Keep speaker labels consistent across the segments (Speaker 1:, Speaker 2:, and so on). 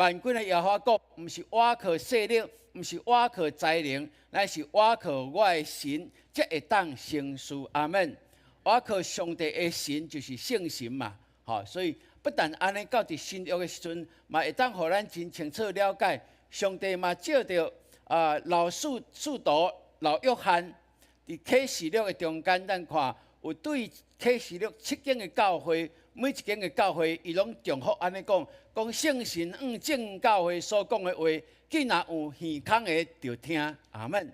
Speaker 1: 萬軍的耶和華講，毋是倚靠勢力，毋是倚靠才能，乃是倚靠我的神，才會當成事。阿門。倚靠上帝的神就是聖神嘛，吼，所以不但按呢，到佇新約的時陣，嘛會當予咱真清楚了解，上帝嘛借著啊老使徒老約翰，佇啟示錄的中間，咱看有對啟示錄七間的教會，每一間的教會，伊攏重複按呢講，講聖神向眾教會所講的話，既若有耳孔的就聽。阿門。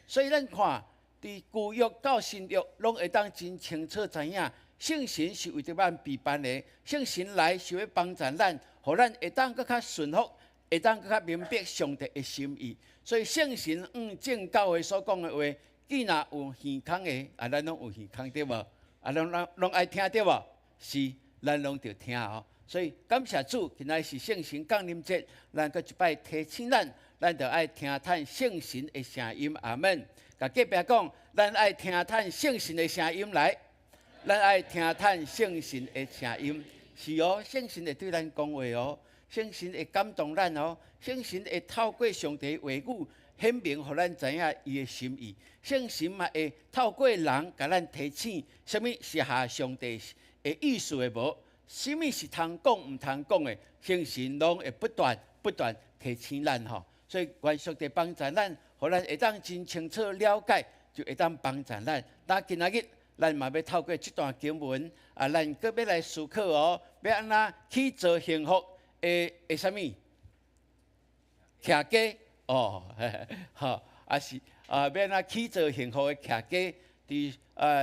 Speaker 1: 所以咱看，佇舊約到新約，攏會當真清楚知影，聖神是為著咱備辦的，聖神來是欲幫助咱，予咱會當閣較順服，會當閣較明白上帝的心意。所以聖神向眾教會所講的話，既若有耳孔的，啊，咱攏有耳孔對無？啊，攏愛聽對無？是，咱攏著聽哦。所以感謝主，今仔是聖神降臨節，咱閣一擺提醒咱，咱著愛聽趁聖神的聲音。阿門。共隔壁講，咱愛聽趁聖神的聲音來，咱愛聽趁聖神的聲音。是哦，聖神會對咱講話哦，聖神會感動咱哦，聖神會透過上帝話語顯明，予咱知影伊的心意。聖神嘛會透過人共咱提醒，啥物是合上帝的意思的無？啥物是通講毋通講的？聖神攏會不斷不斷提醒咱吼。所以願上帝幫助咱，予咱會當真清楚了解，就會當幫助咱。但今仔日，咱嘛欲透過這段經文，啊，咱閣欲來思考哦，欲按怎去做幸福的的啥物？徛家哦，吼，啊是啊，欲按怎去做幸福的徛家？佇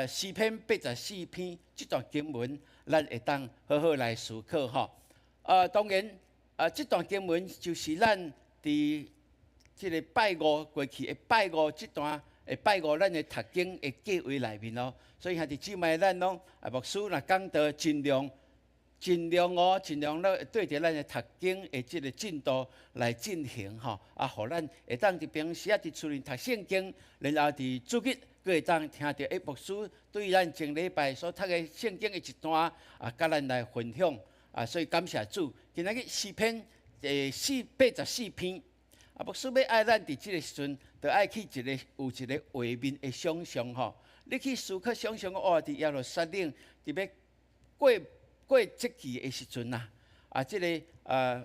Speaker 1: 詩篇84篇這段經文，咱會當好好來思考吼。啊，當然啊，這段經文就是咱佇這个拜五過去的拜五這段的拜五，咱的讀經的計劃內面哦。所以兄弟姊妹，咱攏啊牧師若講道盡量盡量哦，盡量咧對著咱的讀經的這个進度來進行吼，啊，予咱會當佇平時啊佇厝裡讀聖經，然後佇主日閣會當聽著牧師對咱前禮拜所讀的聖經的一段啊，佮咱來分享啊，所以感謝主。今仔日詩篇第四84篇。啊，牧師欲愛咱佇這个時陣，著愛去一个有一个畫面的想象吼。你去思考想象，哇，佇耶路撒冷，佇欲過過節期的時陣啊，啊，這个耶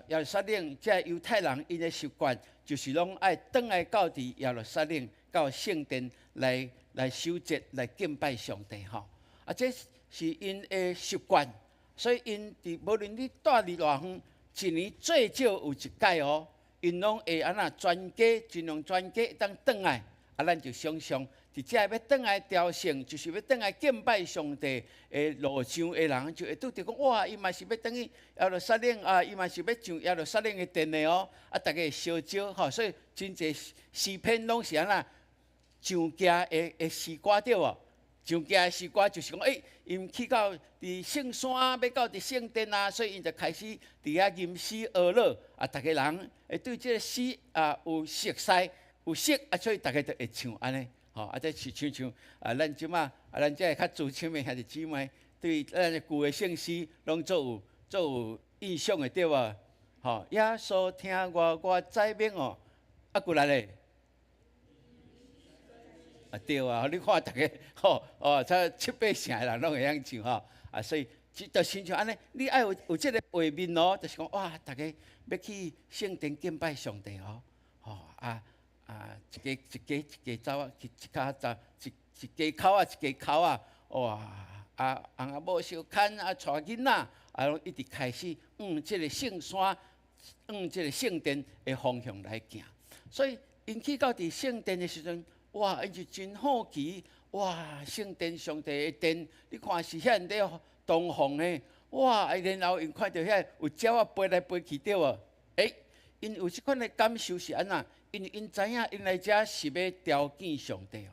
Speaker 1: 路撒冷，這猶太人𪜶的習慣，就是攏愛轉來到佇耶路撒冷到聖殿來守節，來敬拜上帝吼。啊，這是𪜶的習慣，所以𪜶佇無論你蹛佇偌遠，一年最少有一擺哦。𪜶攏會按怎全家盡量全家當轉來，啊，咱就想象，佇遮欲轉來朝聖，就是欲轉來敬拜上帝的路上的人，就會拄著講，哇，伊嘛是欲轉去耶路撒冷啊，伊嘛是欲上耶路撒冷的殿的哦，啊，逐家會相招吼，所以真濟詩篇攏是按怎上行的的詩歌對無？上行的詩歌就是講，欸，𪜶去到佇聖山，欲到佇聖殿啊，所以𪜶就開始佇遐吟詩歌樂，啊，逐家人會對這个詩啊有熟似，有熟啊，所以逐家就會唱按呢，吼，啊，這是親像啊，咱這馬啊，咱這個較資深的兄弟姊妹，對咱的舊的聖詩攏足有足有印象的對無？吼，耶穌聽我，我知影哦，啊，過來咧。啊對啊，你看逐家吼哦，這七八成的人攏會曉唱吼，啊，所以這就親像按呢，你愛有有這个畫面哦，就是講哇，逐家欲去聖殿敬拜上帝哦，吼啊啊，一家一家一家走啊，一一跤走一一家口仔一家口仔，哇啊翁仔某相牽啊，帶囡仔啊，攏一直開始往這个聖山，往這个聖殿的方向來行。所以𪜶去到佇聖殿的時陣，哇！𪜶就真好奇，哇！聖殿上帝的殿，你看是遐爾咧堂皇的，哇！然後𪜶看著遐有鳥仔飛來飛去對無？欸，𪜶有這款的感受是按怎？因為𪜶知影𪜶來遮是欲朝見上帝哦，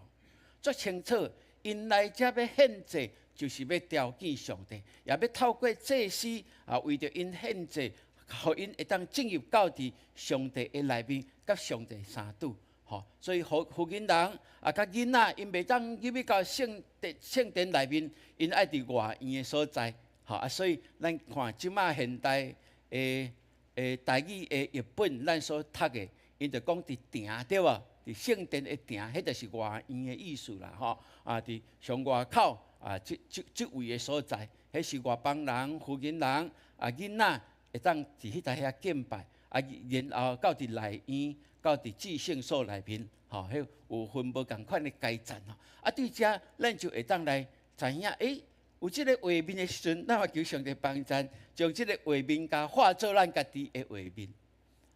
Speaker 1: 足清楚，𪜶來遮欲獻祭，就是欲朝見上帝，也欲透過祭司啊，為著𪜶獻祭，予𪜶會當進入到佇上帝的內面，佮上帝相拄。吼，所以婦婦人啊，佮囡仔，𪜶袂當入去到聖殿聖殿內面，𪜶愛佇外院的所在。吼啊，所以咱看這馬現代的的台語的譯本，咱所讀的，𪜶就講佇埕對無？佇聖殿的埕，彼就是外院的意思啦吼。啊，佇上外口啊，這位的所在，彼是外邦人、婦人啊、囡仔會當佇彼搭遐敬拜。啊，然後到佇內院，到佇至聖所內面，吼，彼有分無仝款的階層吼。啊，對遮咱就會當來知影，有這个畫面的時陣，咱嘛求上帝幫贊，將這个畫面共化做咱家己的畫面。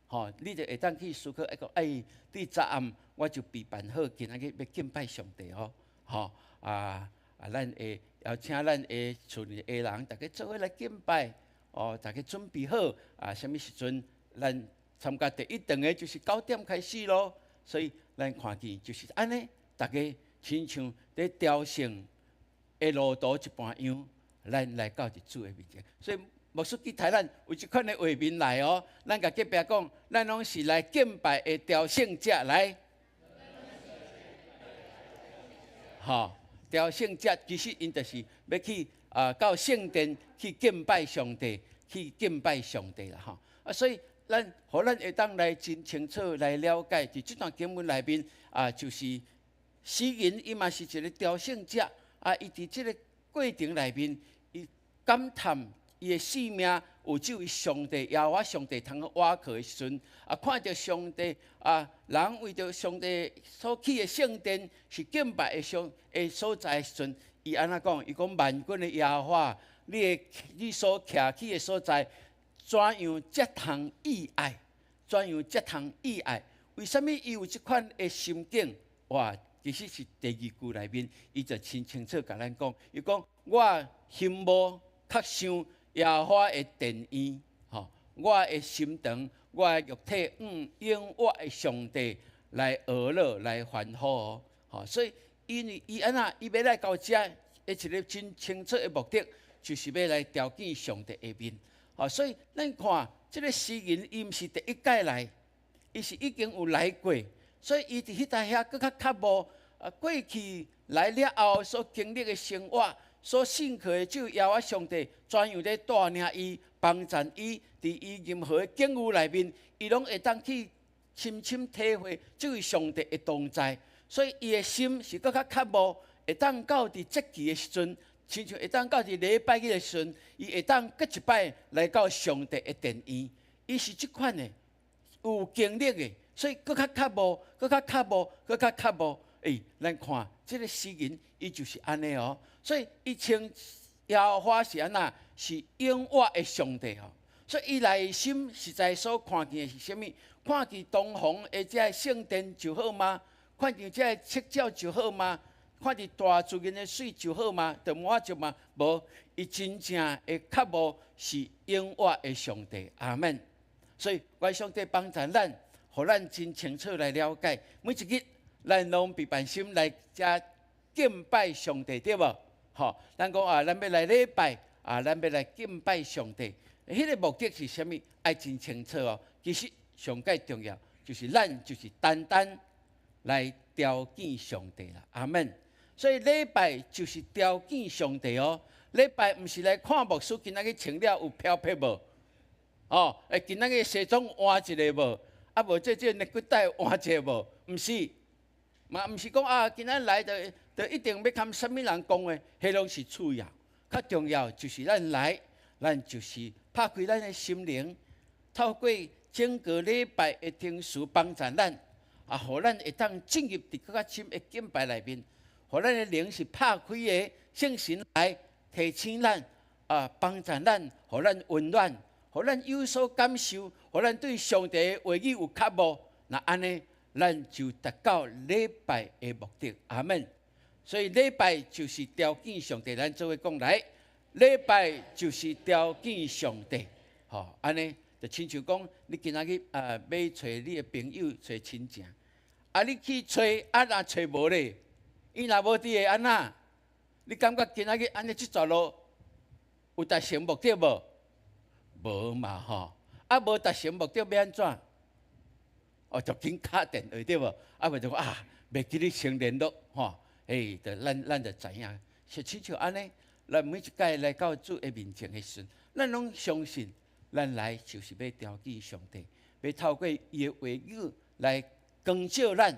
Speaker 1: 吼，你就會當去思考一個，欸，佇昨暗我就備辦好，今仔日欲敬拜上帝哦，吼啊啊，咱會邀請咱的厝裡的人，逐家做伙來敬拜，哦，逐家準備好，啊，啥物時陣咱參加第一場的就是9點開始咯，所以咱看見就是按呢，逐家親像佇朝聖的路途一般樣，咱來到佇主的面前，所以牧師去台咱有這款的畫面來哦，咱共隔壁講，咱攏是來敬拜的朝聖者來。吼，朝聖者其實𪜶就是欲去啊到聖殿去敬拜上帝，去敬拜上帝啦吼。啊，所以咱予咱會當來真清楚來了解，佇這段經文內面啊，就是詩人伊嘛是一个朝聖者啊，伊佇這个過程內面，伊感嘆伊的性命有這位上帝耶和華上帝通好倚靠的時陣，啊，看著上帝啊，人為著上帝所起的聖殿是敬拜的上的所在的時陣，伊按怎講？伊講萬軍的耶和華，你所徛起的所在，怎樣這通意愛？怎樣這通意愛？為啥物伊有這款的心境？哇，其實是第二句內面，伊就真清楚共咱講，伊講我心慕較想耶和華的殿院，吼，我的心腸，我的肉體，永活的上帝來呵咾來歡呼，吼，所以因為伊按怎，伊欲來到遮，的一个真清楚的目的，就是欲來朝見上帝的面，吼，所以咱看這个詩人，伊毋是第一擺來，伊是已經有來過，所以伊佇彼搭遐閣較渴慕，啊，過去來了後所經歷的生活。所信靠的這耶和華上帝，怎樣咧帶領伊、幫助伊，佇伊任何的境遇內面，伊攏會當去深深體會這位上帝的同在。所以伊的心是閣較渴慕，會當到佇節期的時陣，親像會當到佇禮拜日的時陣，伊會當閣一擺來到上帝的殿院。伊是這款的，有經歷的，所以閣較渴慕，閣較渴慕，閣較渴慕。欸，咱看這个詩人，伊就是按呢哦。所以伊稱耶和華是按怎？是永活的上帝哦。所以伊內心實在所看見的是啥物？看見東方的這个聖殿就好嗎？看見這个七角就好嗎？看見大自然的媠就好嗎？就滿足嗎？無，伊真正的渴慕是永活的上帝。阿門。所以，願上帝幫助咱，予咱真清楚來了解每一日，咱攏備辦心來遮敬拜上帝，對無？吼，咱講啊，咱欲來禮拜啊，咱欲來敬拜上帝，彼个目的是啥物？愛真清楚哦。其實上蓋重要就是咱就是單單來朝見上帝啦。阿門。所以禮拜就是朝見上帝哦。禮拜毋是來看牧師今仔日穿了有飄撇無？哦，欸，今仔日西裝換一个無？啊，無這領骨帶換一个無？毋是，嘛毋是講啊，今仔來就就一定欲堪啥物人講話，彼攏是次要。較重要就是咱來，咱就是拍開咱的心靈，透過整個禮拜的程序幫助咱，啊，予咱會當進入佇閣較深的敬拜內面，予咱的靈是拍開的，聖神來提醒咱，啊，幫助咱，予咱溫暖，予咱有所感受，予咱對上帝的話語有渴慕。若按呢，咱就達到禮拜的目的。阿門。所以禮拜就是朝見上帝，咱做伙講來，禮拜就是朝見上帝，吼，按呢就親像講，你今仔日啊欲揣你的朋友、揣親情，啊你去揣，啊若揣無咧，伊若無佇會按怎？你感覺今仔日按呢這條路有達成目的無？無嘛吼，啊無達成目的欲按怎？哦，就緊敲電話對無？啊無就講啊，袂記得先聯絡吼。欸，就咱就知影，是親像按呢，咱每一擺來到主的面前的時陣，咱攏相信咱來就是欲朝見上帝，欲透過伊的話語來光照咱，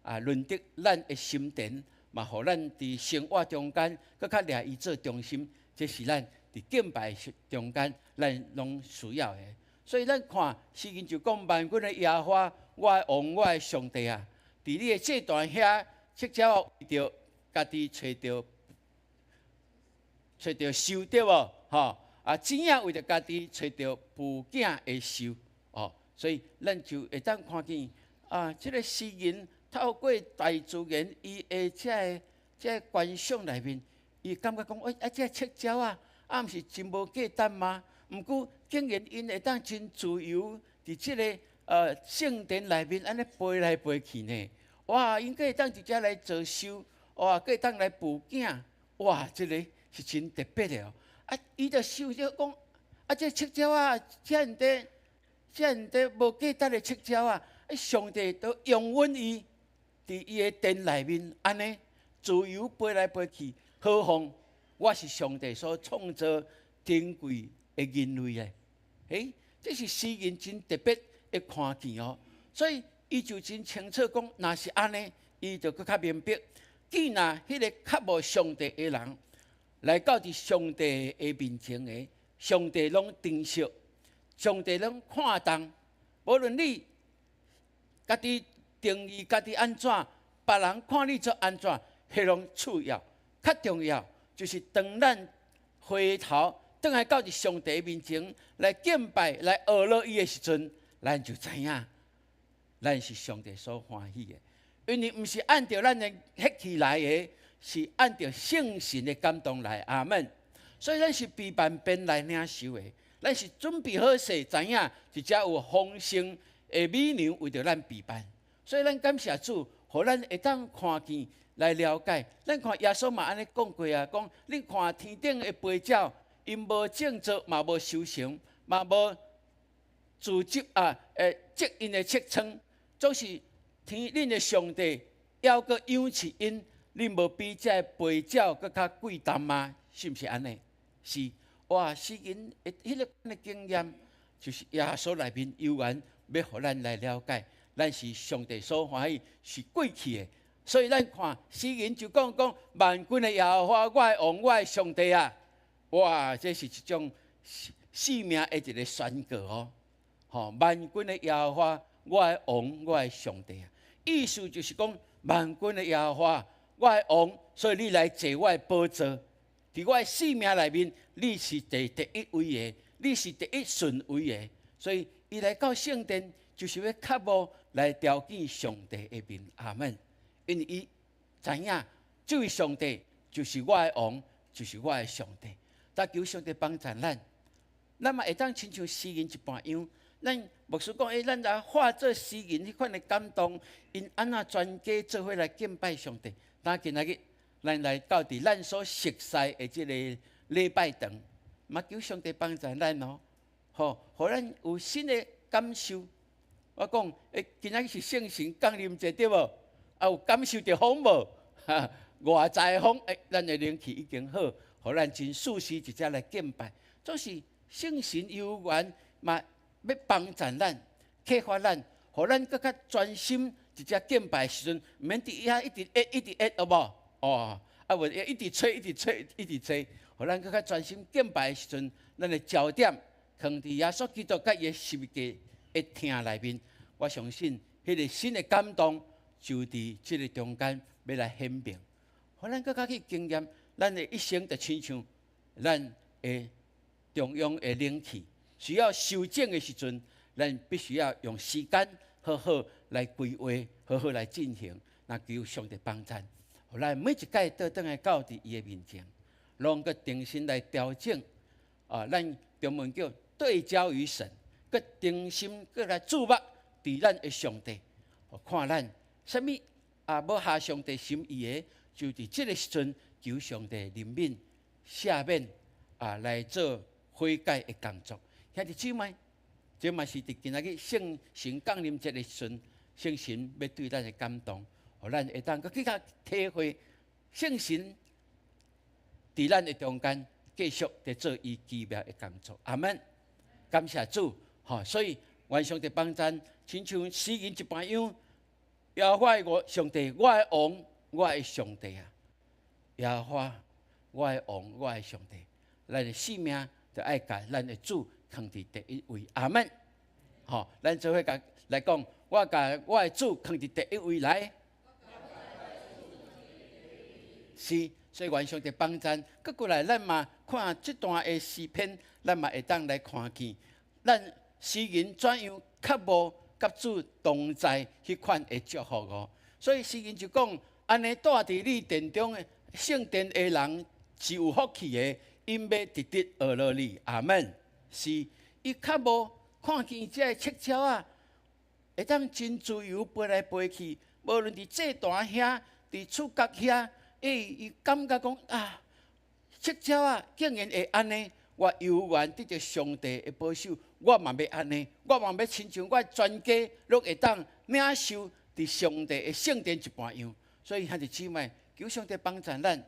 Speaker 1: 啊，潤澤咱的心田，嘛，予咱佇生活中間，閣較掠伊做中心，這是咱佇敬拜中間，咱攏需要的。所以咱看詩人就講：萬軍的耶和華，我的王，我的上帝啊！佇你的祭壇遐，赤鳥為著家己揣著獸對無？吼啊，子仔為著家己揣著哺囝的獸哦，所以咱就會當看見啊，這個詩人透過大自然伊的這個觀想內面，伊感覺講：欸，啊，這個赤鳥仔，啊，毋是真無價值嗎？毋過竟然𪜶會當真自由佇這個聖殿內面按呢飛來飛去呢？哇！𪜶閣會當佇遮來造獸，哇！閣會當來哺囝，哇！這個是真特別的哦。啊，伊就想著講，啊，這赤鳥仔，遮爾濟、遮爾濟無價值的赤鳥仔，啊，上帝都容允伊佇伊的殿內面按呢自由飛來飛去，何況我是上帝所創造珍貴的人類咧？欸，這是詩人真特別的看見哦。所以伊就真清楚講，若是按呢，伊就閣較明白，既若彼個渴慕上帝的人來到佇上帝的面前的，上帝攏珍惜，上帝攏看重。無論你家己定義家己按怎，別人看你做按怎，彼攏次要。較重要就是當咱回頭轉來到佇上帝面前來敬拜、來學落伊的時陣，咱就知影，咱是上帝所歡喜的。因為毋是按著咱的血氣來的，是按著聖神的感動來。阿門。所以咱是備萬變來領受的，咱是準備好勢，知影一隻有豐盛的美糧為著咱備辦。所以咱感謝主，予咱會當看見來了解。咱看耶穌嘛按呢講過啊，講你看天頂的飛鳥，𪜶無種作，嘛無收成，嘛無自織啊，織𪜶的粟倉，總是天恁的上帝猶閣養飼𪜶，恁無比這个飛鳥閣較貴重嗎？是毋是按呢？是。哇！詩人的彼个的經驗，就是耶穌內面有緣欲予咱來了解，咱是上帝所歡喜，是貴氣的。所以咱看詩人就講講萬軍的耶和華，我的王，我的上帝啊！哇！這是一種生命的一個宣告哦。吼，萬軍的耶和華，我的王，我的上帝啊！意思就是講，萬軍的耶和華，我的王，所以你來坐我的寶座，佇我的生命內面，你是第一位的，你是第一順位的。所以，伊來到聖殿，就是欲渴慕來朝見上帝的面。阿門。因為伊知影，這位上帝就是我的王，就是我的上帝。但求上帝幫助咱，咱嘛會當親像詩人一般樣。咱牧師講，欸，咱來化做詩人彼款的感動，𪜶按怎全家做伙來敬拜上帝。但今仔日，咱來到佇咱所熟悉的這個禮拜堂，嘛求上帝幫助咱哦，吼，予咱有新的感受。我講，欸，今仔日是聖神降臨節對無？啊，有感受著風無？哈，外在的風，欸，咱的冷氣已經好，予咱真舒適，直接來敬拜。總是聖神有緣嘛，欲幫助咱、啟發咱，予咱閣較專心，直接敬拜的時陣，毋免佇遐一直按、一直按，有無？哦，啊無一直吹、一直吹、一直吹，予咱閣較專心敬拜的時陣，咱的焦點放佇耶穌基督佮伊的十字架的疼內面。我相信，彼個新的感動就佇這個中間欲來顯明，予咱閣較去經驗，咱的一生就親像咱的中央的冷氣，需要修整的時陣，咱必須要用時間好好來規劃，好好來進行。那求上帝幫助，予咱每一擺倒轉來到佇伊的面前，攏閣重新來調整。啊，咱中文叫對焦於神，閣重新閣來注目佇咱的上帝，看咱啥物啊，無合上帝心意的，就佇這個時陣求上帝憐憫、赦免啊，來做悔改的工作。兄弟姊妹，這嘛是佇今仔日聖神降臨節的時陣，聖神欲對咱的感動，予咱會當閣去較體會聖神佇咱的中間繼續佇做伊奇妙的工作。阿門。感謝主，吼！所以願上帝幫贊，親像詩人一般樣，耶和華我上帝，我的王，我的上帝啊！耶和華，我的王，我的上帝，咱的生命就愛共咱的主囥佇第一位，阿門。吼，咱做伙共來講，我共我的主囥佇第一位來。是，所以願上帝幫贊。閣過來，咱嘛看這段的詩篇，咱嘛會當來看見，咱詩人怎樣渴慕佮主同在彼款的祝福哦。所以詩人就講：按呢蹛佇你殿中的聖殿的人是有福氣的，𪜶欲直直學落你。阿門。是，伊渴慕看見這个赤鳥仔，會當真自由飛來飛去，無論佇祭壇遐，佇厝角遐。欸，伊感覺講啊，赤鳥仔竟然會按呢，我猶原得著上帝的保守，我嘛欲按呢，我嘛欲親像我全家攏會當領受佇上帝的聖殿一般樣。所以兄弟姊妹，求上帝幫助咱。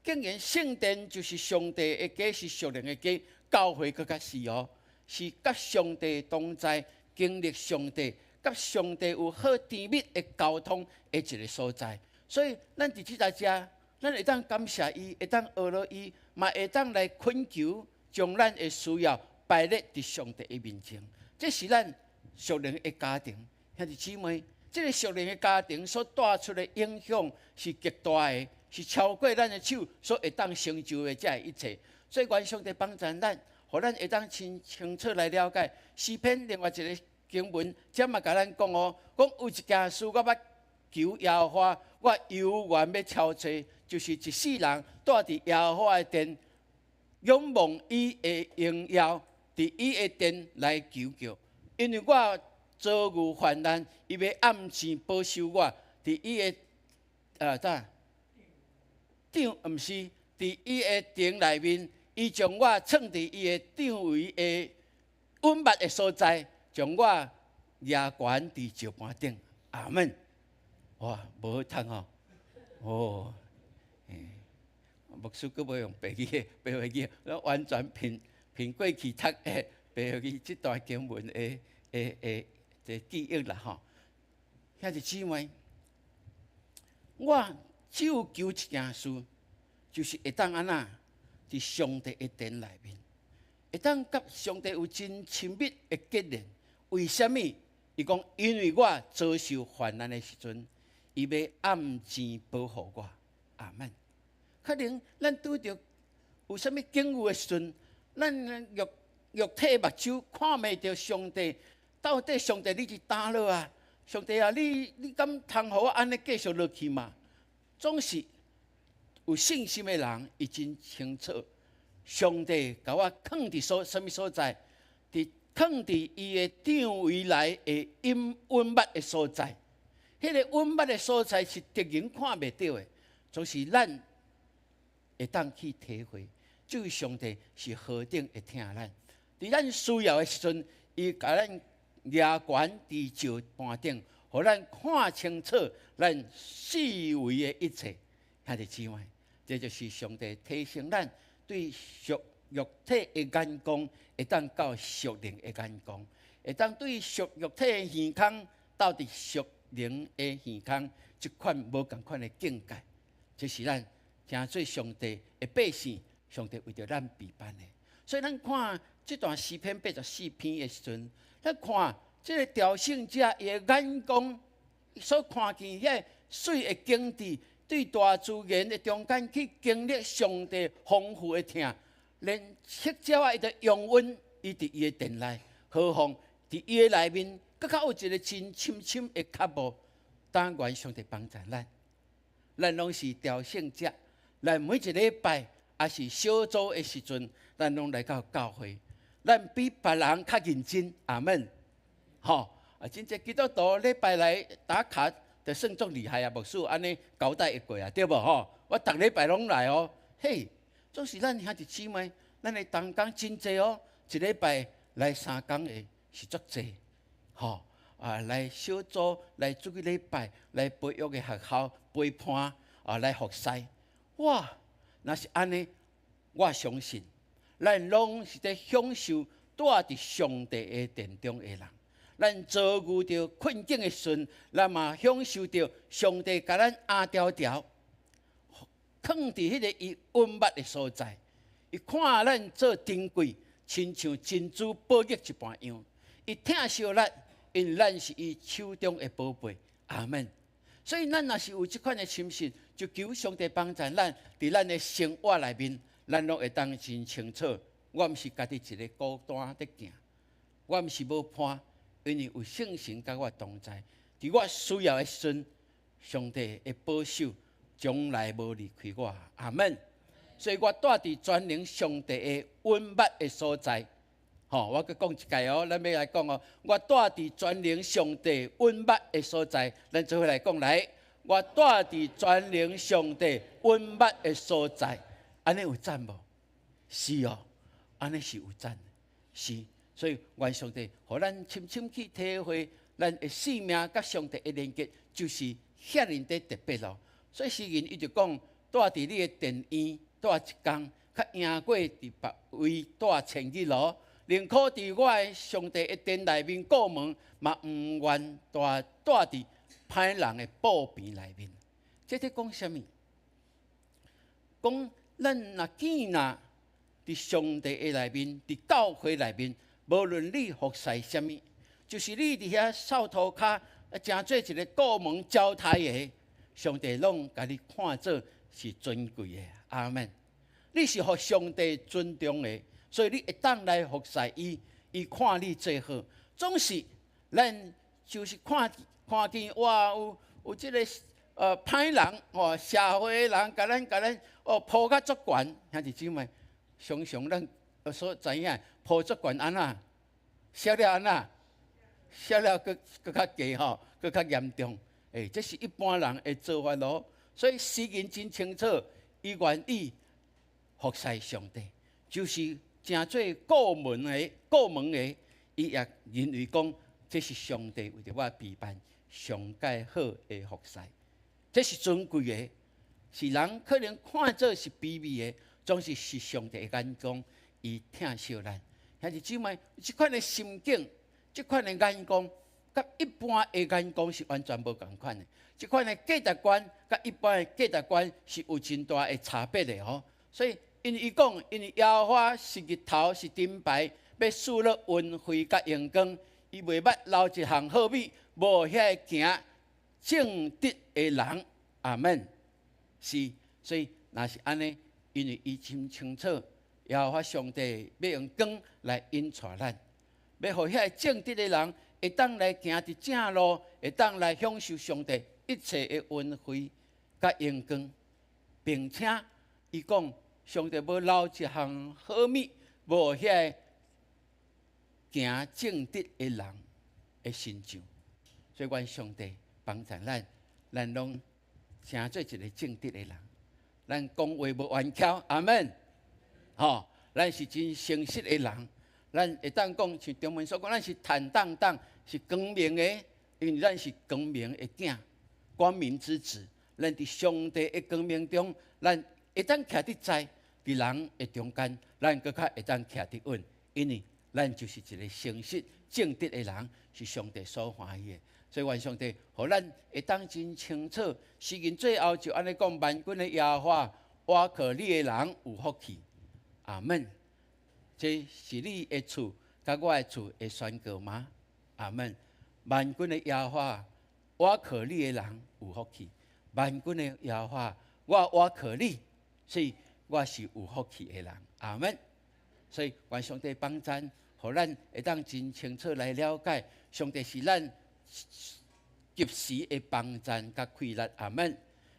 Speaker 1: 既然聖殿就是上帝的家，是屬靈的家，教會閣較是哦，是佮上帝同在、經歷上帝、佮上帝有好甜蜜的溝通的一个所在。所以，咱佇這台遮，咱會當感謝伊，會當學落伊，嘛會當來懇求，將咱的需要擺列佇上帝的面前。這是咱屬靈的家庭，兄弟姊妹，這个屬靈的家庭所帶出的影響是極大的，是超過咱的手所會當成就的這一切。所以，願上帝幫助咱，予咱會當清清楚來了解詩篇另外一个經文，這嘛共咱講哦，講有一件事我欲求耶和華，我猶原欲操揣，就是一世人蹛佇耶和華的殿，仰望伊的榮耀，佇伊的殿來求告。因為我遭遇患難，伊欲暗箭保守我，佇伊的啥？帳毋是佇伊的殿內面，伊將我藏佇伊的帳帷的隱密的所在，將我舉懸佇石盤頂。阿門。哇，無好讀吼！哦，欸，牧師閣無用白語，白話語，我完全憑憑過去讀的白話語這段經文的的的的記憶啦吼。兄弟姊妹，我只有求一件事，就是會當按怎佇上帝的殿內面，會當佮上帝有真親密的結連。為啥物？伊講，因為我遭受患難的時陣，伊欲暗箭保護我。阿門。可能咱拄著有啥物境遇的時陣，咱肉肉體目睭看袂著上帝，到底上帝你佇佗落啊？上帝啊，你你敢通予我按呢繼續落去嗎？總是有信心的人，伊真清楚，上帝共我囥佇所啥物所在，佇囥佇伊的帳帷內的隱隱密的所在。彼个隱密的所在是敵人看袂著的，總是咱會當去體會。這位上帝是何等會疼咱，佇咱需要的時陣，伊共咱舉懸佇石盤頂，予咱看清楚咱四圍的一切。兄弟姊妹，這就是上帝提醒咱對屬肉體的眼光，會當到屬靈的眼光，會當對屬肉體的耳空，到佇屬靈的耳空，這款無仝款的境界，這是咱成做上帝的百姓，上帝為著咱備辦的。所以咱看這段詩篇84篇的時陣，咱看這个朝聖者伊的眼光所看見彼个媠的景致，對大自然的中間去經歷上帝豐富的疼，連赤鳥仔伊都容忍伊佇伊的殿內，何況佇伊的內面，閣較有一个真深深的渴慕。但願上帝幫助咱，咱攏是朝聖者，咱每一禮拜抑是小組的時陣，咱攏來到教會，咱比別人較認真。阿門。吼，啊，真濟基督徒禮拜來打卡，就算足厲害啊！牧師按呢交代會過啊，對無吼？我逐禮拜攏來哦。嘿，總是咱兄弟姊妹，咱的同工真濟哦，一禮拜來三工的是足濟，吼啊！來小組來主日禮拜來培育的學校陪伴啊，來服侍。哇！若是按呢，我相信咱攏是佇享受住佇上帝的殿中的人。咱遭遇著困境的時陣，咱嘛享受著上帝共咱壓牢牢，囥佇彼个伊隱密的所在。伊看咱做珍貴，親像珍珠寶玉一般樣。伊疼惜咱，因為咱是伊手中的寶貝。阿門。所以咱若是有這款的深信，就求上帝幫助咱，佇咱的生活內面，咱攏會當真清楚。我毋是家己一个孤單佇行，我毋是無伴，因為有聖神佮我同在。佇我需要的時陣，上帝的保守從來無離開我。阿門。所以我住佇全能上帝的隱密的所在。吼，我閣講一擺哦，咱欲來講哦。我住佇全能上帝隱密的所在，咱做伙來講來。我住佇全能上帝隱密的所在，按呢有讚無？是哦，按呢是有讚，是。所以願上帝予咱深深去體會，咱的生命佮上帝的連結，就是遐爾的特別咯。所以詩人伊就講，住佇你的殿院住一工，較贏過佇別位住千日咯。寧可佇我的上帝的殿內面顧門，嘛毋願住佇歹人的布棚內面。這咧講啥物？講咱若見若佇上帝的內面，佇教會內面，無論你服侍啥物，就是你佇遐掃塗跤，成做一个顧門招待的，上帝攏共你看做是尊貴的。阿門。你是予上帝尊重的，所以你會當來服侍伊，伊看你最好。總是咱就是看見哇，有這个歹人吼，社會的人共咱哦抱甲足懸，兄弟姊妹，常常咱所知影抱足懸按怎？痟了按怎？痟了閣閣較加吼，閣較嚴重。欸，這是一般人的做法咯。所以詩人真清楚，伊願意服侍上帝，就是成做顧門的，伊也認為講這是上帝為著我備辦上蓋好的服侍，這是尊貴的，是人可能看做是卑微的，總是是上帝的眼光，伊疼惜咱。兄弟姊妹，這款的心境，這款的眼光，佮一般的眼光是完全無仝款的。這款的價值觀，佮一般的價值觀是有真大的差別的吼。所以，因為伊講，因為耶和華是日頭，是盾牌，欲賜落恩惠佮榮光，伊袂捌留一項好物，無予遐個行正直的人。阿門。是，所以若是按呢，因為伊真清楚，耶和華上帝欲用光來引帶咱，欲予遐個正直的人會當來行佇正路，會當來享受上帝一切的恩惠佮榮光，並且伊講上帝無留一項好物，無予遐個行正直的人的身上。所以，願上帝幫助咱，咱攏成做一个正直的人。咱講話無冤巧，阿門。吼，咱是真誠實的人，咱會當講像中文所講，咱是坦蕩蕩，是光明的，因為咱是光明的囝，光明之子。咱佇上帝的光明中，咱會當徛得在佇人的中間，咱閣較會當徛得穩，因為咱就是一个誠實正直的人，是上帝所歡喜的。所以願上帝予咱會當真清楚，詩人最後就按呢講：萬軍的耶和華，倚靠你的人有福氣。阿門。這是你的厝，佮我的厝的宣告嗎？阿門。萬軍的耶和華，倚靠你的人有福氣。萬軍的耶和華，我倚靠你，所以我是有福氣的人。阿門。所以願上帝幫贊，予咱會當真清楚來了解，上帝是咱及時的幫贊佮氣力。阿門。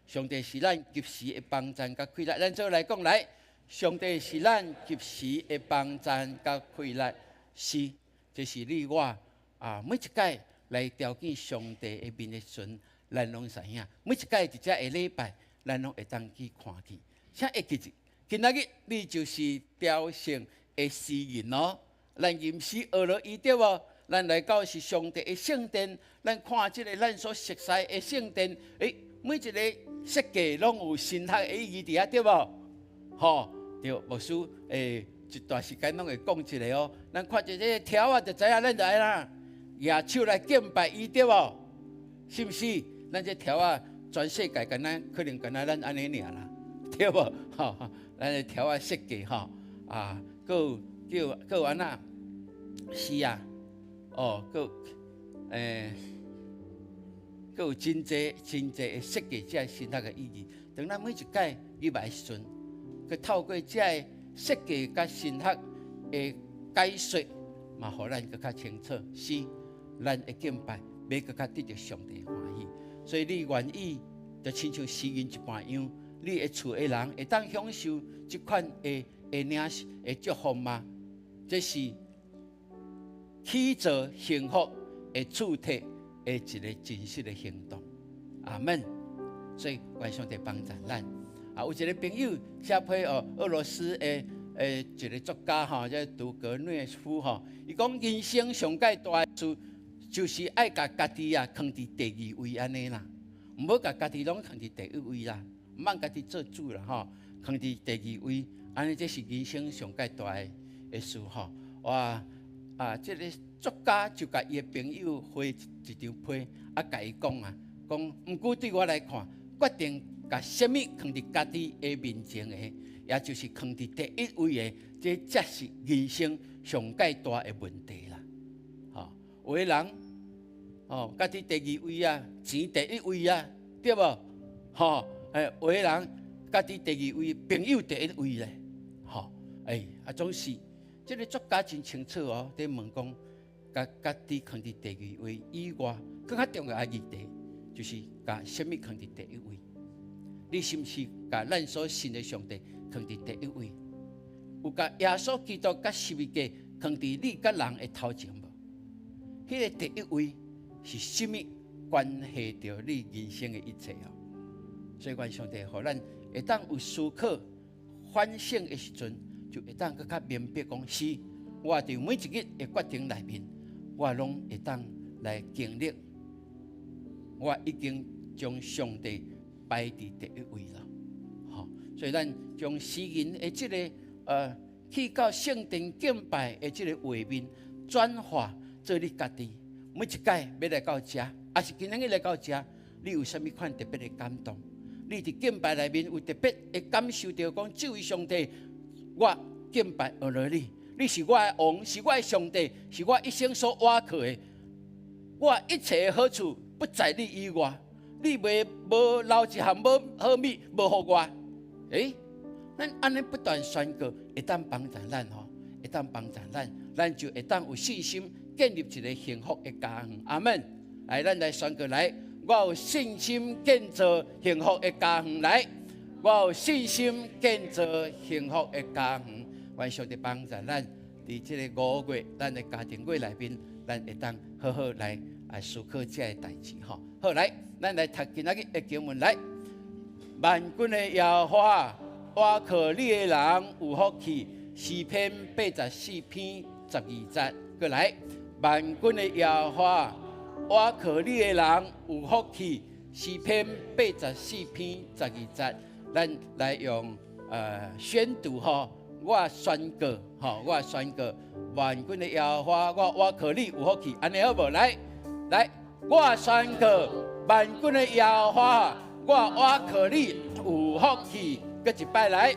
Speaker 1: 上帝是咱及時的幫贊佮氣力。咱做來講來，上帝是咱及時的幫贊佮氣力，是，這是你我啊，每一擺來朝見上帝的面的時陣，咱攏知影。每一擺佇遮下禮拜，咱攏會當去看見。請會記住，今仔日你就是朝聖的詩人哦。咱吟詩學了伊對無？咱來到是上帝的聖殿，咱看這个咱所熟悉的聖殿，欸，每一个設計攏有神學的意義佇遐對無？吼，對，牧師欸，一段時間攏會講一个哦。咱看著這个柱仔就知影，咱就愛啦，舉手來敬拜伊對無？是毋是？咱這柱仔全世界敢若可能敢若咱按呢爾啦，對無？吼，咱的柱仔設計吼，啊，閣有叫閣有按怎？是啊，哦，閣閣有真濟真濟的設計，這个神學的意義。當咱每一擺入來的時陣，閣透過這个設計佮神學的解說，嘛，予咱閣較清楚，是咱的敬拜欲閣較得著上帝歡喜。所以你願意，就親像詩人一般樣，你的厝的人會當享受這款的領的祝福嗎？這是起造幸福的主題的一个真實的行動。阿門。所以願上帝幫助咱。啊，有一个朋友寫批哦，俄羅斯的一个作家吼，這屠格涅夫吼，伊講人生上蓋大的事，就是愛共家己啊囥佇第二位按呢啦，毋好共家己攏囥佇第一位啦，毋通家己做主啦吼，囥佇第二位，按呢這是人生上蓋大的事吼。哇啊，這个作家就共伊的朋友回一張批，啊，共伊講啊，講毋過對我來看，決定共啥物囥佇家己的面前的，也就是囥佇第一位的，這才是人生上蓋大的問題啦。吼，有的人，吼，家己第二位啊，錢第一位啊，對無？吼，有的人家己第二位，朋友第一位咧，吼，啊，總是這个作家真清楚哦，佇問講，共家己囥佇第二位以外，閣較重要的議題，就是共啥物囥佇第一位？你是毋是共咱所信的上帝囥佇第一位？有共耶穌基督佮十字架囥佇你佮人的頭前無？彼个第一位是啥物關係著你人生的一切哦？所以願上帝予咱會當有思考反省的時陣，就會當閣較明白講，是我佇每一日的決定內面，我攏會當來經歷，我已經將上帝擺佇第一位了。吼，所以咱將詩人的這个去到聖殿敬拜的這个畫面轉化做你家己，每一擺欲來到遮，抑是今仔日來到遮，你有啥物款特別的感動？你佇敬拜內面有特別會感受著講，這位上帝，我敬拜阿羅你，你是我的王，是我的上帝，是我一生所倚靠的，我一切的好處不在你以外，你袂無留一項好物無予我。咱按呢不斷宣告，會當幫助咱吼，會當幫助咱，咱就會當有信心建立一个幸福的家園。阿門。來，咱來宣告來，我有信心建造幸福的家園。來，我有信心建造幸福的家園。願上帝幫助咱，佇這个5月，咱的家庭月內面，咱會當好好來來思考這个代誌吼。好，來，咱來讀今仔日的經文來。萬軍的耶和華，倚靠你的人有福氣。詩篇84篇12節，閣來。萬軍的耶和華，倚靠你的人有福氣。詩篇84篇12節，咱來用宣讀吼，我宣告吼，我宣告，萬軍的耶和華，我倚靠你有福氣，按呢好無？來，來，我宣告，萬軍的耶和華，我倚靠你有福氣。閣一擺來，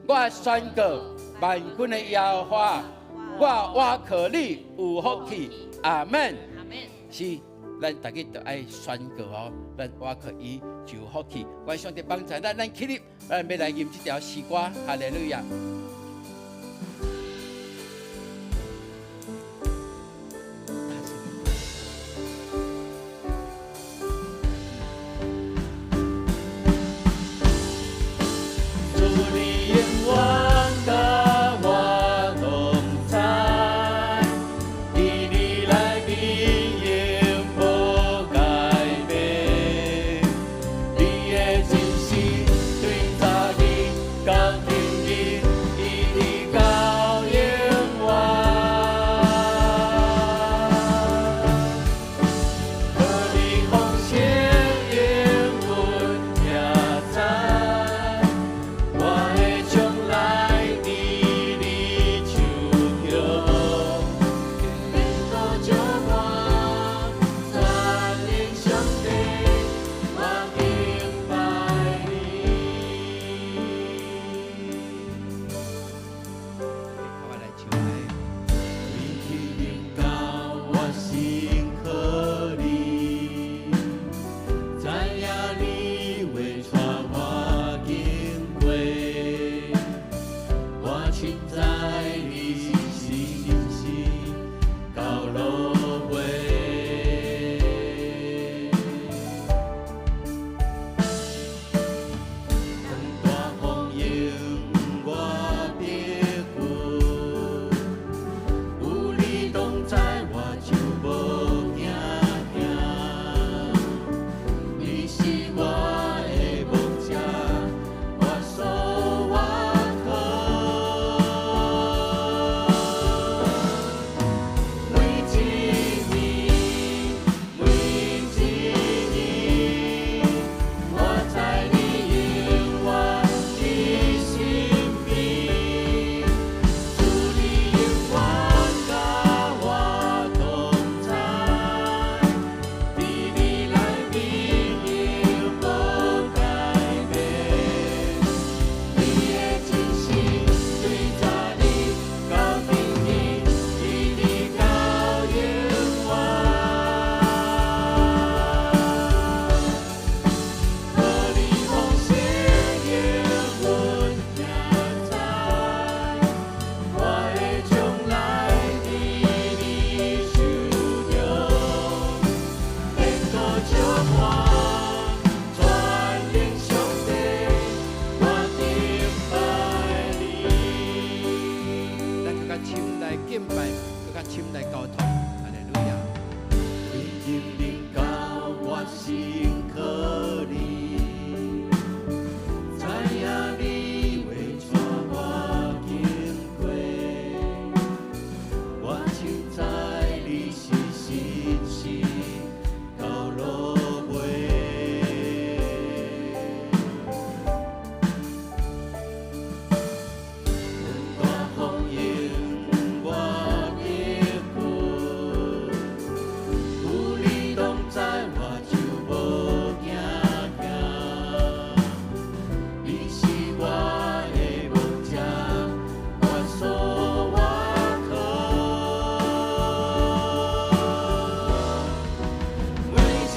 Speaker 1: 我宣告，萬軍的耶和華，我倚靠你有福氣。阿門。
Speaker 2: 阿門。
Speaker 1: 是，咱逐家都愛宣告哦，咱倚靠伊就有福氣。願上帝幫助咱，咱起立，咱欲來吟這條詩歌，哈利路亞。
Speaker 3: 主你永遠佮我同在，佇你內面永無改變，你的真實對早日到今日，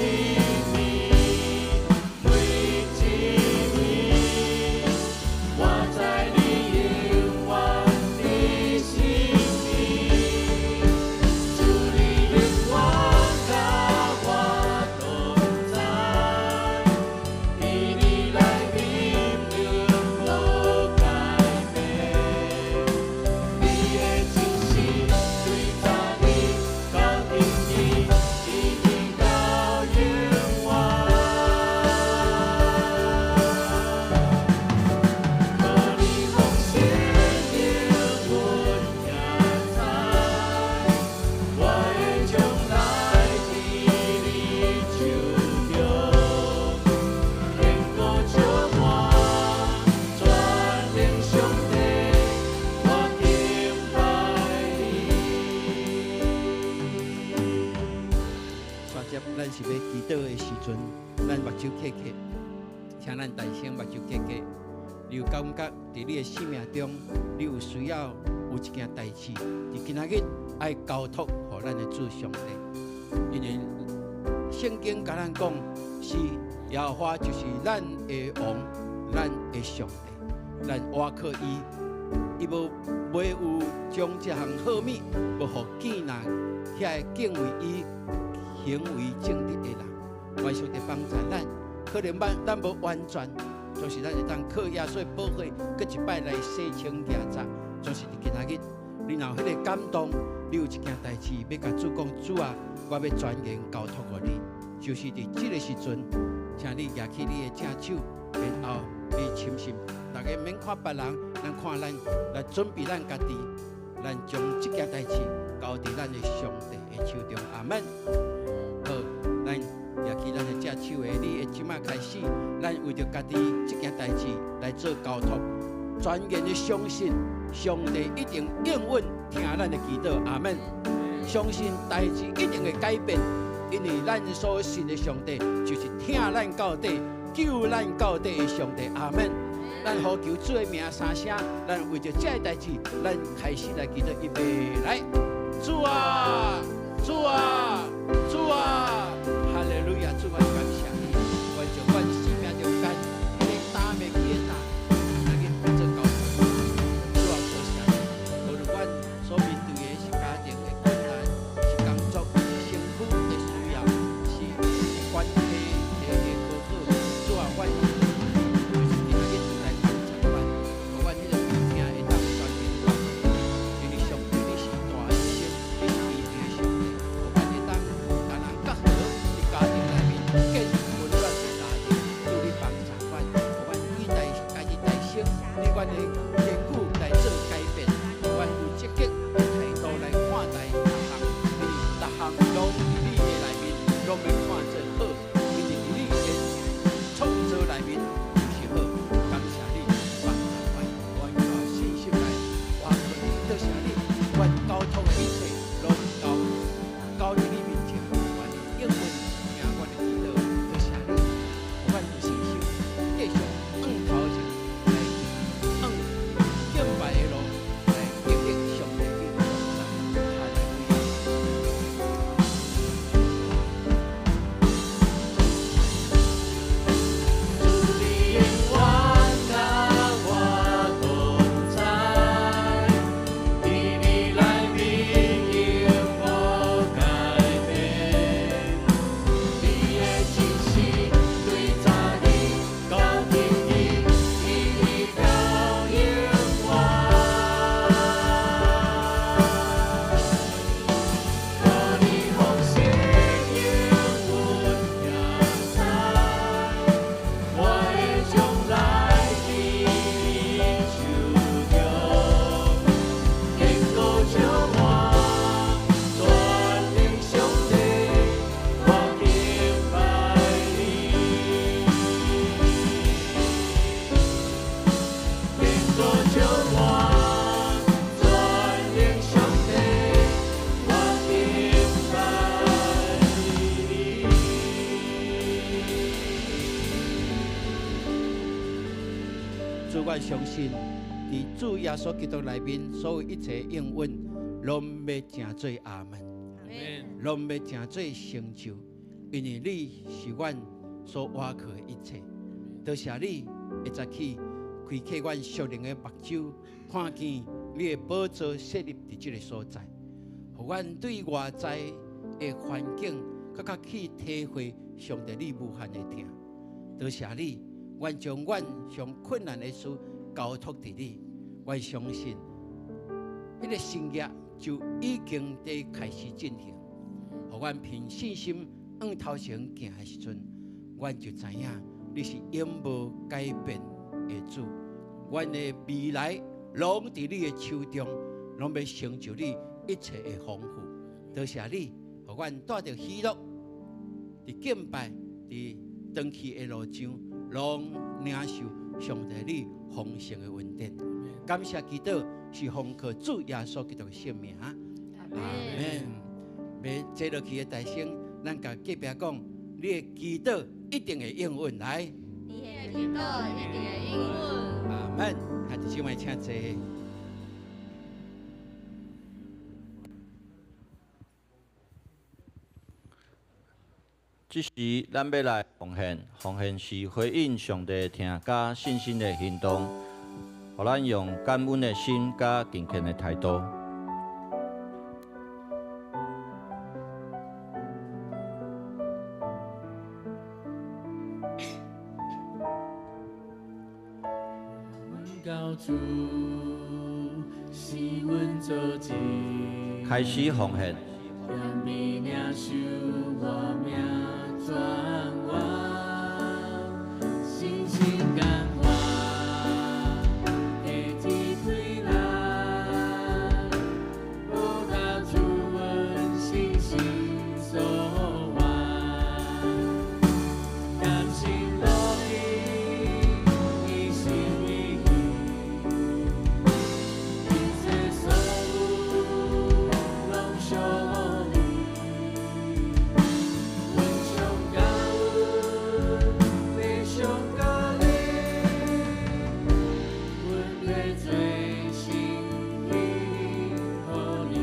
Speaker 3: 暝，每一暝，我知你永遠佇身邊，主你永遠佮我同在，佇你內面永無改變。你的真實對早日到今日，一直到永遠。靠你豐盛應允徛在，我的將來佇你手中，堅固石我，全能上帝，我敬拜你。
Speaker 1: 煞接咱是欲祈禱的時陣，咱目睭瞌瞌，請咱大聲目睭瞌瞌。你有感覺佇你的生命中，你有需要有一件代誌，佇今仔日愛交託予咱的主上帝，因為聖經共咱講，是耶和華就是咱的王，咱的上帝，咱倚靠伊，伊無袂有將這項好物，無予見人遐個敬畏伊、行為正直的人。願上帝幫助咱，可能咱無完全，就是咱會當靠耶穌的寶血，閣一擺來洗清潔潔。總是佇今仔日，你若有彼个感動，你有一件代誌欲共主講，主啊，我欲全然交託予你。就是佇這个時陣，請你舉起你的正手，然後你深信，逐家免看別人，咱看咱來準備咱家己，咱將這件代誌交佇咱的上帝的手中。阿門。好，咱舉起咱的正手的，你的這馬開始，咱為著家己這件代誌來做交託，全然的相信上帝一定應允聽咱的祈禱。阿門。相信代誌一定會改變，因為咱所信的上帝就是疼咱到底、救咱到底的上帝。阿門。咱呼求主的名三聲，咱為著這个代誌，咱開始來祈禱，預備來，主啊，主啊，主啊，哈利路亞！主，我感謝你，願將阮生命中間彼个擔袂起的擔，來去做交託。主啊，多謝你，無論阮所面對的是家庭的困難，是工作、是身軀的需要，是關係的無好，主啊，阮就是今仔日來幫助阮，予阮彼个病痛會當全然交予你，因為上帝你是大醫生，你是醫治的上帝，予阮會當共人結和佇家庭內面建立溫暖的家庭，主你幫助阮，予阮期待家己大聲，你阮的堅固來做改變，予阮有積極的態度來看待逐項，因為逐項攏佇你的內面，攏欲看做好，因為佇你的創造內面就是好。感謝你幫助阮，阮靠信心來倚靠你，多謝你，阮交託的一切攏交交佇你面前，願你應允聽阮的祈禱，多謝你，予阮有信心繼續向頭前來向敬拜的路來經歷上帝的同在。哈利路亞。
Speaker 3: 主你永遠佮我同在，佇你內面永無改變。你的真實對早日到今日，一直到永遠。靠你豐盛應允徛在，我的將來佇你手中，堅固石我，全能上帝，我敬拜你。堅固石我，全能上帝，我敬拜你。
Speaker 1: 主，我相信，佇主耶穌基督內面，所有一切應允，攏欲成做阿門，攏欲成做成就。因為你是阮所倚靠的一切。多謝你會早起開啟阮屬靈的目睭，看見你的寶座設立佇這个所在，予阮對外在的環境閣較去體會上帝你無限的疼。多謝你，阮將阮上困難的事交託佇你，阮相信彼个神蹟就已經佇開始進行。予阮憑信心向頭前行的時陣，阮就知影你是永無改變的主。阮的未來攏佇你的手中，攏欲成就你一切的豐富。多謝你，予阮帶著喜樂，佇敬拜，佇轉去的路上，攏領受上帝你豐盛的恩典。感謝祈禱是奉靠主耶穌基督的聖名。阿門。欲坐落去的大聲，咱共隔壁講，你的祈禱一定會應允來。
Speaker 2: 你的祈禱一定會應允。
Speaker 1: 阿門。兄弟姊妹請坐。
Speaker 4: 這時，咱欲來奉獻，奉獻是回應上帝疼佮信心的行動，予咱用感恩的心佮敬虔的態度。
Speaker 3: 阮救主是阮做主，
Speaker 4: 開始奉獻。
Speaker 3: 謙卑領受我命轉彎，信心感化，下天開來，報答主阮信心所願，甘心樂意，一心一意，一切所有攏屬你。阮上感恩，你上感恩，阮欲做心意予你。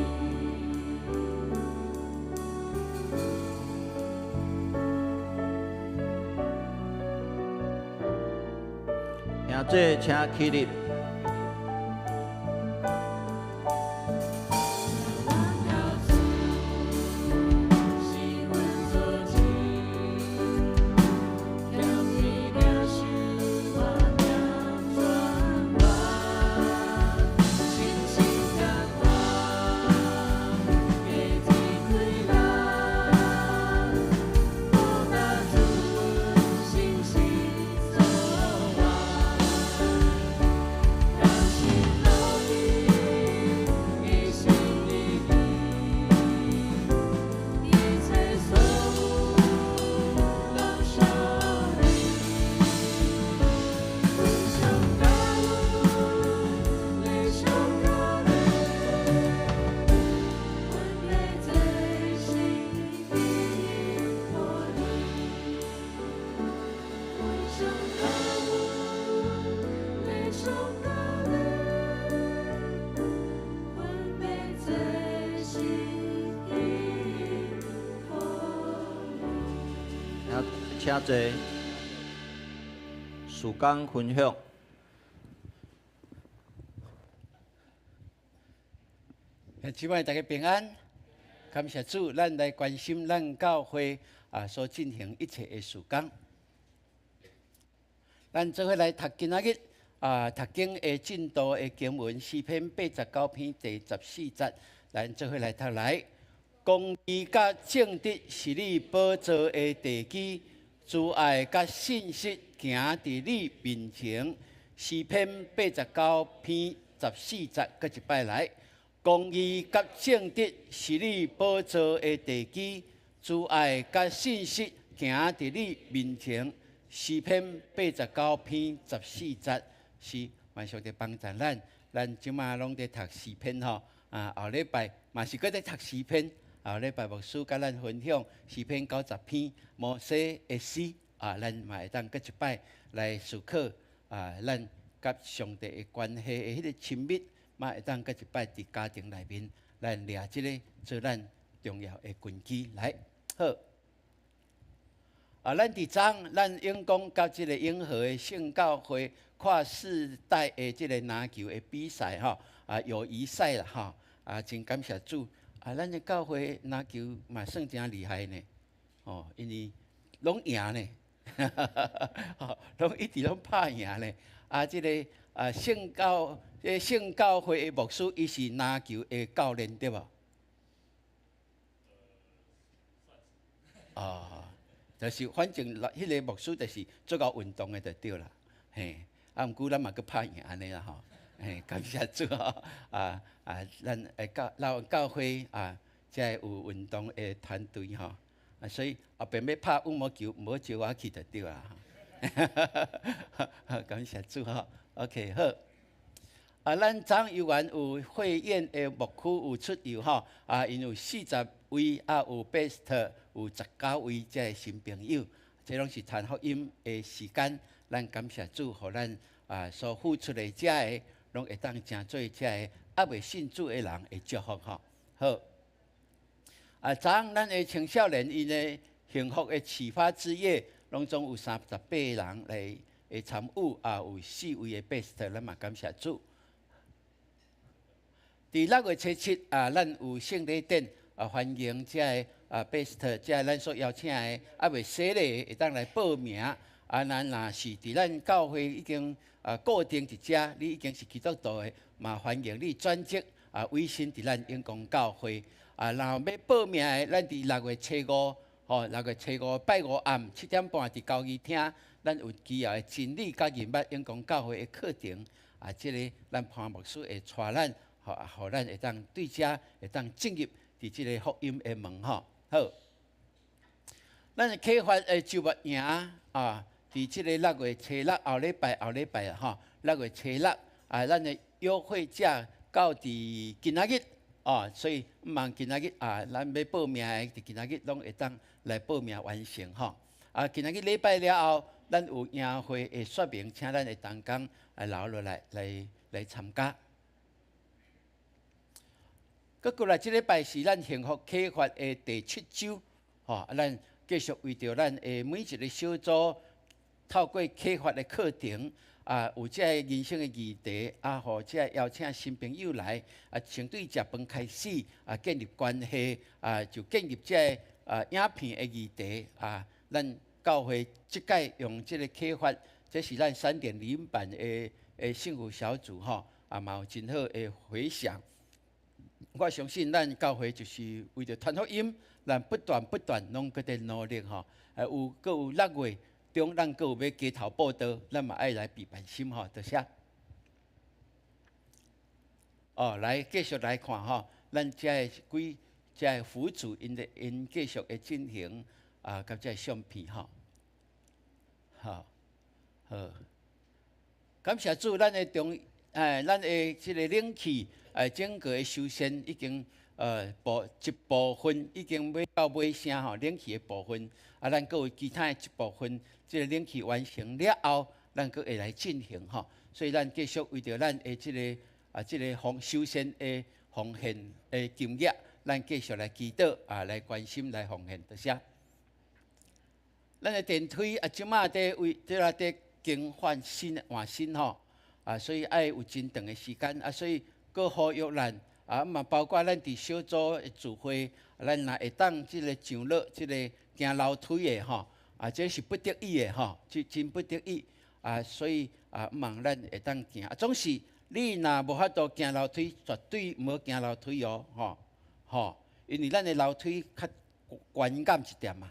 Speaker 4: 兄弟，請起立。
Speaker 3: 阮救主是阮做主，谦卑領受我命轉彎，信心感化，下天開來，報答主阮信心所願，甘心樂意，一心一意，一切所有攏屬你。阮上感恩，你上感恩，阮欲做心意予你。阮上感恩，你上感恩，阮欲做心意予你。
Speaker 4: 請坐。事工分享。
Speaker 1: 兄姊妹大家平安，感謝主，咱來關心咱教會啊所進行一切的事工。咱做伙來讀今仔日啊讀經的進度的經文，詩篇89篇第14節，咱做伙來讀來。公義佮正直是你寶座的地基，慈愛佮信實行佇你面前。詩篇89篇14節，閣一擺來。公義佮正直是你寶座的地基，慈愛佮信實行佇你面前。詩篇89篇14節，是願上帝幫助咱。咱這馬攏佇讀詩篇吼，啊後禮拜嘛是閣佇讀詩篇。後禮拜牧師佮咱分享詩篇90篇摩西的詩，啊，咱嘛會當閣一擺來思考啊，咱佮上帝的關係的彼个親密，嘛會當閣一擺佇家庭內面，咱掠這个做咱重要的根基來。好。啊，咱佇昨咱永光佮這个永和的聖教會跨世代的這个籃球的比賽吼，啊，友誼賽啦吼，啊，真感謝主。啊，咱的教會籃球嘛算誠厲害呢，哦，因為攏贏呢，吼，攏一直攏拍贏呢。啊，這个啊聖教，這聖教會的牧師，伊是籃球的教練對無？哦。就是反正彼个牧師就是足𠢕運動的就對啦，嘿，啊，毋過咱嘛閣拍贏按呢啦吼，嘿，感謝主吼，啊啊，咱會教咱教會啊，才會有運動的團隊吼，啊，所以後邊欲拍羽毛球，毋好招我去就對啦，感謝主吼，OK 好。啊，咱昨猶原有會員的牧區有出遊吼，啊，𪜶有40位，啊，有 best 有19位這个新朋友，這攏是傳福音的時間，咱感謝主，予咱啊所付出的這个，攏會當成做這个猶未信主的人的祝福吼。好，啊，昨昏咱的青少年𪜶的幸福的啟發之夜，攏總有38人來會參與，啊，有四位的 best，咱嘛感謝主。佇6月初7啊，咱有聖禮典啊，歡迎這个啊 best，這个咱所邀請的猶未洗禮會當來報名。啊，咱若是佇咱教會已經啊固定佇遮，你已經是基督徒的，嘛歡迎你轉職啊委身佇咱永光教會。啊，若欲報名的，咱佇六月初五，吼，六月初五拜五暗7點半佇交誼廳，咱有基要的真理佮認捌永光教會的課程。啊，這个咱潘牧師會帶咱。予予咱會當對遮會當進入佇這个福音的門吼。好，咱的啟發的周末營啊，佇這个六月初六後禮拜後禮拜吼，六月初六啊，咱的優惠價到佇今仔日哦，所以毋茫今仔日啊，咱欲報名的佇今仔日攏會當來報名完成吼。啊，今仔日禮拜了後，咱有營會的說明，請咱的同工來留落來來來參加。閣過來，這禮拜是咱幸福啟發的第七週，吼，咱繼續為著咱的每一个小組，透過啟發的課程，啊，有這个人生的議題，啊，予這个邀請新朋友來，啊，先對食飯開始，啊，建立關係，啊，就建立這个啊影片的議題，啊，咱教會這擺用這个啟發，這是咱3.0版的的幸福小組，吼，啊，嘛有真好的迴響。我相信咱教會就是為著傳福音，咱不斷不斷攏閣佇努力吼。啊，有閣有六月中，咱閣有欲街頭佈道，咱嘛愛來備辦心吼，多謝。哦，來繼續來看吼，咱這个幾這个輔助𪜶的𪜶繼續的進行啊，佮這个相片吼。好，好，感謝主，咱的中，哎，咱的這个冷氣。哎，整個的修繕已經部一部分已經欲到尾聲吼，冷氣的部分，啊，咱閣有其他的一部分，這个冷氣完成了後，咱閣會來進行吼。所以咱繼續為著咱的這个啊，這个奉修繕的奉獻的金額，咱繼續來祈禱啊，來關心來奉獻，多謝。咱的電梯啊，這馬佇為佇咧佇更換新換新吼，啊，所以愛有真長的時間啊，所以。閣呼籲咱啊，嘛包括咱佇小組的聚會，咱若會當這个上落這个行樓梯的吼，啊，這是不得已的吼，這真不得已啊，所以啊，望咱會當行。啊，總是你若無法度行樓梯，絕對毋好行樓梯哦，吼吼，因為咱的樓梯較懸險一點嘛，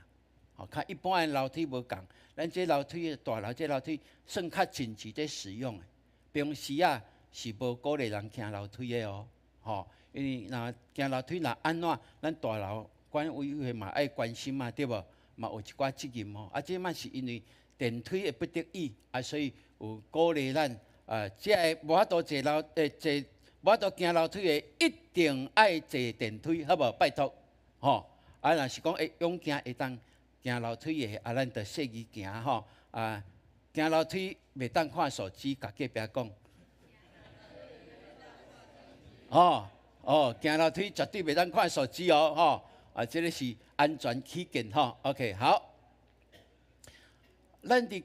Speaker 1: 吼，較一般的樓梯無仝，咱這樓梯大樓這樓梯算較緊急佇使用的，平時啊。是無鼓勵人行樓梯的哦，吼，因為若行樓梯若按怎，咱大樓管委會嘛愛關心嘛，對無？嘛有一寡責任哦。啊，這擺是因為電梯的不得已，啊，所以有鼓勵咱啊，這个無法度坐樓，坐無法度行樓梯的，一定愛坐電梯，好無？拜託，吼。啊，若是講會勇行會當行樓梯的，啊，咱就細意行吼。啊，行樓梯袂當看手機，共隔壁講。哦哦，行樓梯絕對袂當看手機哦，吼！啊，這个是安全起見吼。OK，好。咱佇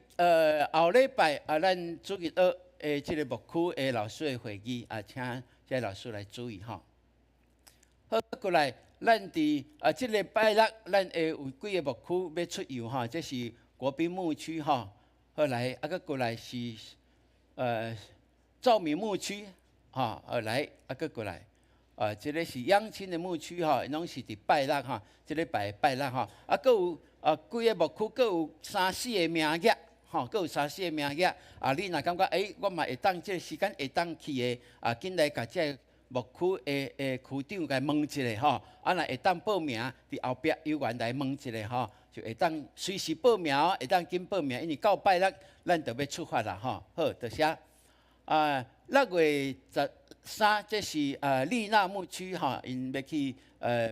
Speaker 1: 後禮拜啊，咱主日學的這个牧區的老師的會議啊，請這老師來注意吼。好，過來，咱佇啊這个拜六，咱會有幾个牧區欲出遊吼，這是國賓牧區吼。好來，啊，閣過來是兆民牧區，吼，好來，啊，閣過來，啊，這个是養親的牧區吼，攏是佇拜六吼，這禮拜拜六吼，啊，閣有啊幾个牧區，閣有三四个名額，吼，閣有三四个名額，啊，你若感覺我嘛會當這个時間會當去的，啊，緊來共這个牧區的區長共問一下吼，啊，若會當報名，佇後壁有緣來問一下吼，就會當隨時報名哦，會當緊報名，因為到拜六咱就欲出發啦吼。好，多謝。啊，6月13，這是麗娜牧區吼，𪜶欲去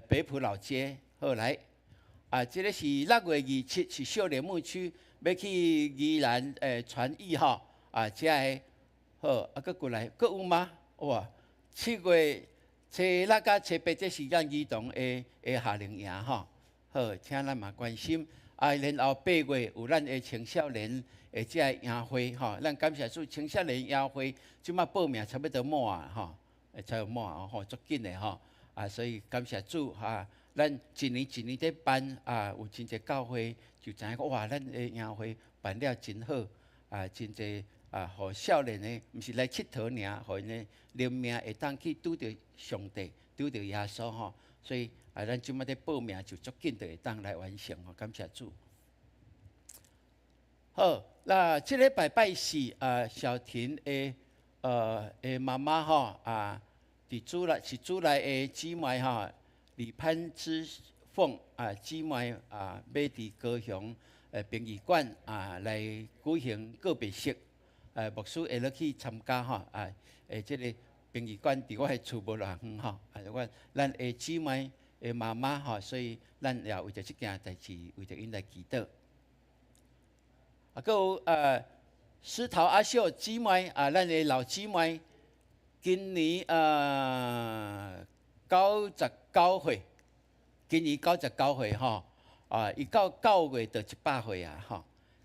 Speaker 1: 北埔老街，好來。啊，這个是6月27，是秀蓮牧區，欲去宜蘭傳義吼，啊，這个好，啊，閣過來，閣有嗎？哇，7月初六佮初八，這是咱兒童的夏令營吼，好，請咱嘛關心。啊，然後8月有咱的青少年的這个營會吼，咱感謝主，青少年營會這馬報名差不多滿啊吼，差不多滿吼，足緊的吼。啊，所以感謝主哈，咱一年一年佇辦啊，有真濟教會就知影講哇，咱的營會辦了真好啊，真濟啊，予少年的，毋是來𨑨迌爾，予𪜶的靈命會當去拄著上帝，拄著耶穌吼。所以啊，咱這馬佇報名就足緊就會當來完成吼，感謝主。好，那這禮拜拜四啊，小婷的媽媽吼啊，佇主內是主內的姊妹吼，李潘之鳳啊姊妹啊，欲佇高雄殯儀館啊來舉行告別式，牧師會落去參加吼啊，這个殯儀館佇我的厝無偌遠吼，啊，我咱的姊妹的媽媽吼，所以咱也為著這件代誌，為著𪜶來祈禱。啊，閣有施桃阿秀姊妹啊，咱的老姊妹，今年99歲，今年九十九歲吼，啊，伊到9月就100歲啊，吼，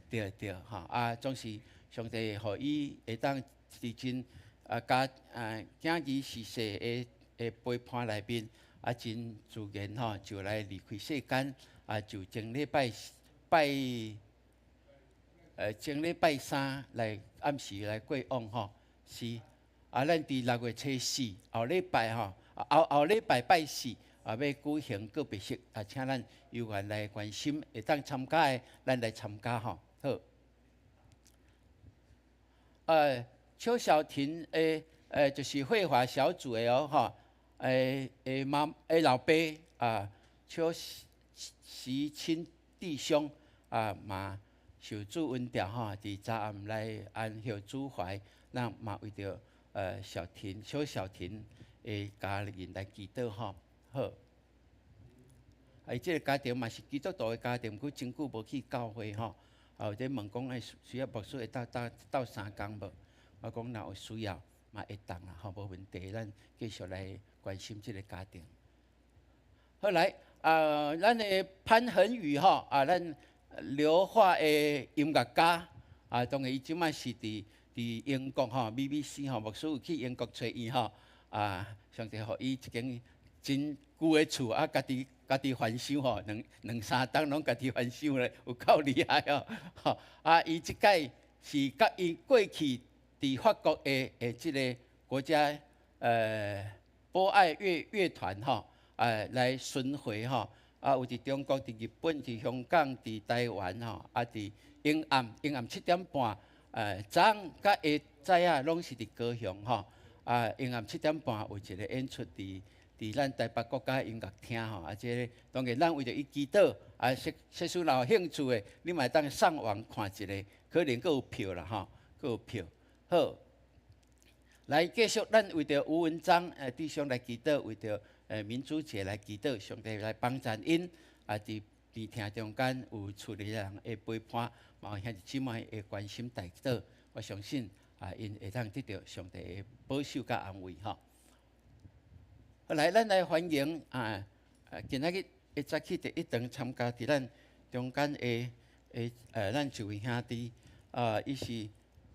Speaker 1: 對對吼，啊，總是上帝予伊會當佇真啊，佮啊囝兒逝世的陪伴內面，啊，真自然吼，就來離開世間，啊，就前禮拜三來暗時來過往吼，是啊，咱佇6月初4後禮拜吼，後後禮拜拜四啊，欲舉行告別式啊，請咱有緣來關心，會當參加的，咱來參加吼，好。邱小婷的，就是繪畫小組的哦，吼，的媽的老爸啊，邱時清弟兄啊，嘛受主恩召吼，佇昨暗來安歇主懷，咱嘛為著小婷邱小婷的家人來祈禱吼，好。啊，伊這个家庭嘛是基督徒的家庭，毋過真久無去教會吼，啊，有咧問講欸，需要牧師會當鬥鬥相共無？我講若有需要嘛會當啦，吼，無問題，咱繼續來關心這个家庭。好來，啊，咱的潘恆宇吼，啊，咱留化的音樂家，啊，當然伊這馬是佇英國吼，BBC 吼，牧師有去英國揣伊吼，啊，上帝予伊一間真舊的厝，啊，家己家己翻修吼，兩兩三冬攏家己翻修咧，有夠厲害哦！吼，啊，伊這擺是佮伊過去佇法國的這个國家波愛樂團吼，來巡迴吼，啊，有佇中國、佇日本、佇香港、佇台灣吼，啊，佇永暗永暗7點半，早昏佮下早仔攏是佇高雄吼，啊，永暗七點半有一个演出佇咱台北國家音樂廳吼，啊，這个當然咱為著伊祈禱，啊，設使若有興趣的，你嘛會當上網看一下，可能閣有票啦吼，閣有票。好，來繼續，咱為著吳文章弟兄來祈禱，為著民主節來祈禱，上帝來幫贊𪜶。啊，佇聽中間有厝裡人的陪伴，嘛有兄弟姊妹的關心代禱，我相信啊，𪜶會當得著上帝的保守佮安慰吼。好來，咱來歡迎啊！今仔日會早起第一堂參加佇咱中間的的咱一位兄弟，啊，伊是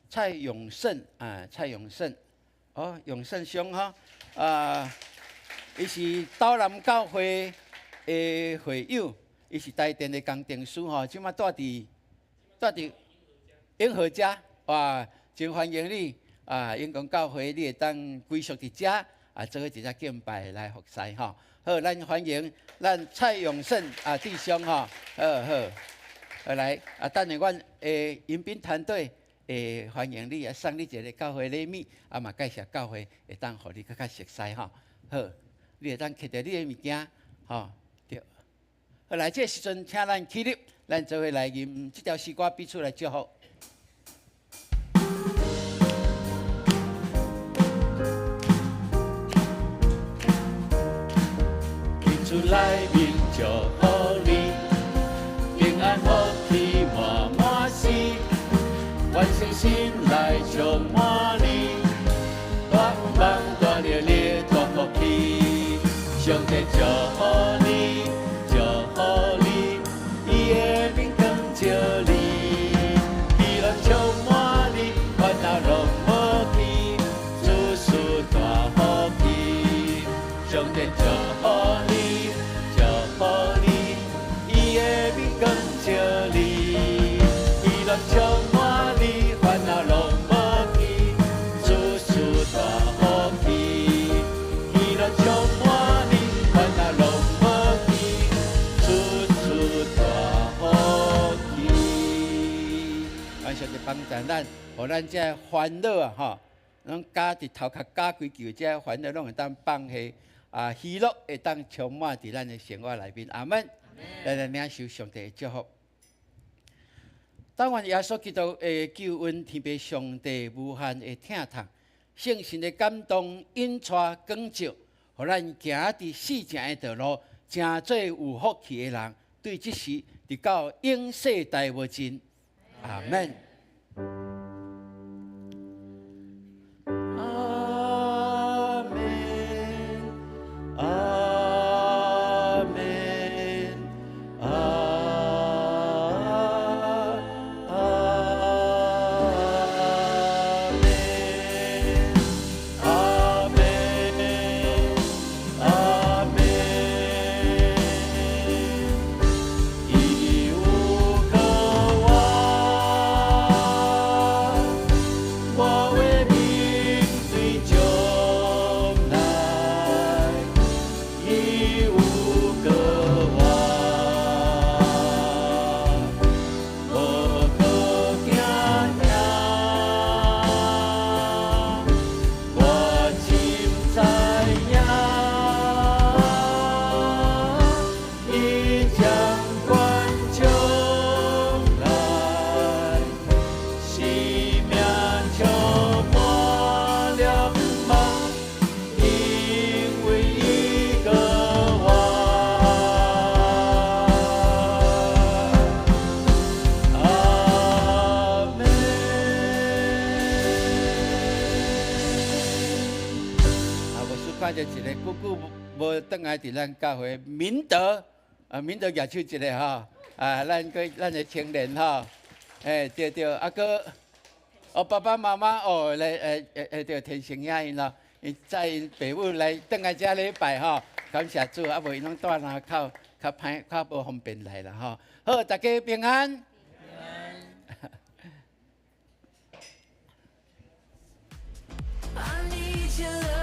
Speaker 1: 蔡永勝啊，蔡永勝，哦，永勝兄吼，啊，伊是斗南教會的會友，伊是台電的工程師吼，這馬蹛佇永和遮，哇，真歡迎你啊！永光教會你會當歸屬佇遮啊，做伙一隻敬拜來服侍吼。好，咱歡迎咱蔡永勝啊弟兄吼，好好，好來啊，等下阮的迎賓團隊會歡迎你啊，送你一个教會禮物，啊嘛介紹教會會當予你閣較熟悉吼。好，你會當揢著你的物件，吼，對。好來，這個時陣請咱起立，咱做伙來吟這條詩歌，彼此來祝福。
Speaker 3: 主內面祝福你，平安福氣滿滿時，願聖心來充滿你，大夢大能力大福氣，上帝祝福你，祝福你，伊的面光照你，喜樂充滿你，煩惱攏無去，諸事大福氣，上帝祝福你。祝福你，伊的面光照你，喜樂充滿你，煩惱攏無去，諸事大福氣，喜樂充滿你，煩惱攏無去，諸事大福氣。
Speaker 1: 願上帝幫助咱，予咱這煩惱啊，吼，攏加佇頭殼絞規球，這煩惱攏會當放下。啊，喜樂會當充滿佇咱的生活內面，阿門。咱來領受上帝的祝福。但願耶穌基督的救恩，天父上帝無限的疼痛，聖神的感動，引帶光照，予咱行佇四正的道路，成做有福氣的人。對這時，直到永世代無盡。阿門。
Speaker 3: 阿門，阿門，阿阿門，阿門，阿門。伊有渴望，我的面對將來，伊有渴望，無可驚嚇，我深知影，伊掌管將來，生命充滿了望，因為伊渴望。阿門。
Speaker 1: 啊，牧師看著一個久久無轉來佇咱教會，明德，啊，明德舉手一下吼，啊，咱個咱的青年吼，欸，對對，啊閣，哦，爸爸媽媽哦，來，對，天成兄𪜶咯，𪜶載𪜶爸母來轉來遮禮拜吼，感謝主，啊無𪜶攏蹛林口，較歹，較無方便來啦吼。好，大家平安。
Speaker 3: 把你牽了。